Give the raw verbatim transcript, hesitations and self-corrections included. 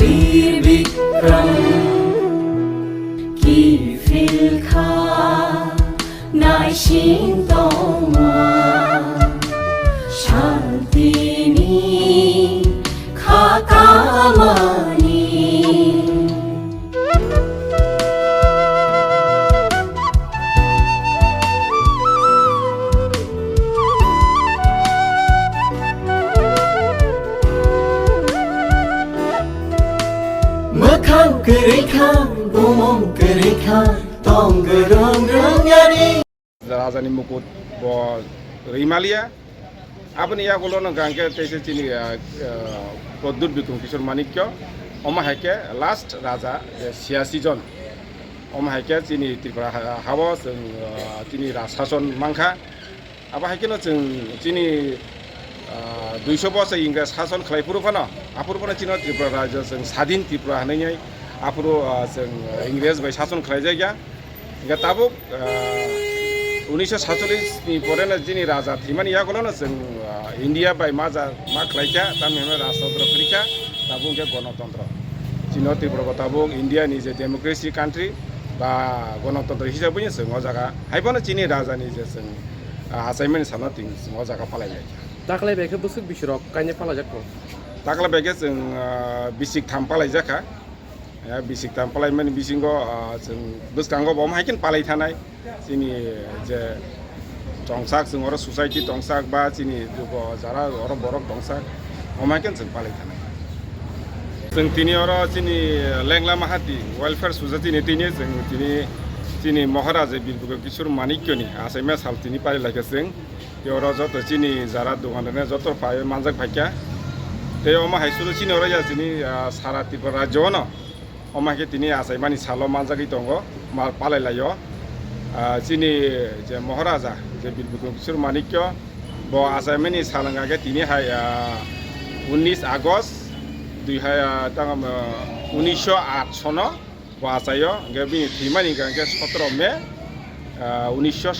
Bir Bikram kiphil kha naising tongma shantini kha kamani. Mwkhang kwrwi kha, bumung kwrwi kha, tong gwrwng rwng yani. Rajani mukut bo rwi maliya. Aboni yagulo no hwnkhe teisa chini, ah, ah, Pradyut Bikram Kishore Manikya. Omo hai khe last raja je siyasi jon. Omo hai khe chini Tripura ha-, hao chwng, ah, chini raj sason mankha. Abo hai kheno chwng chini, ah, duiso bosor Ingres sason khlai phuru phano, aphuru phano chini Tripura rajyo chwng sadin Tripura hinwi aphuru, ah, chwng Ingres bai sason khlai jak ya. Hingke tabuk, ah, unisho satcholish ni pore no chini raja thwimani yagulo no chwng, ah, India bai ma ja, ma khlai kha, tamni hwnba rajtantro kwrwi kha, tabuk hingke gonotontro. Chini Tripura bo tabuk India ni je democracy country ba gonotontro hisabwi chwng o jaga hai bono chini raja ni je chwng, ah, achaimani salo chwng o jaga palai lai kha. Taklai bai khe bwswk bisirok kainwi palai jak kho? Taklai bai khe chwng, ah, bisik tham palai jak kha. Ya, bisik tham palaimani bisingo, ah, chwng bwskango bo omo hai khe palai thanai. Chini je tongsak, chwng oro society tongsak ba chini jugo jara oro borok tongsak, omo hai khe chwng palai thanai. Chwng tini oro chini Lengla Mahati Welfare Society ni tini chwng tini chini Maharaja Bir Bikram Kishore Manikya ni achaima sal tini palai lai kha chwng. Tei oro joto chini jara dogan rwna joto pai manjak phaikha. Tei omo hai suru chini oro ya chini, ah, sara Tripura rajyo no. Omo hai khe tini achaimani salo manjagwi tongo, ma palai laio. Ah, chini je Maharaja, je Bir Bikram Kishore Manikya, bo achaimani sal wngkha khe tini hai, ah, unis August, dui hai, ah, tang, ah, unisho aat sono bo achaio, hingkhe bini thwimani hingkha khe sotro May, ah, unisho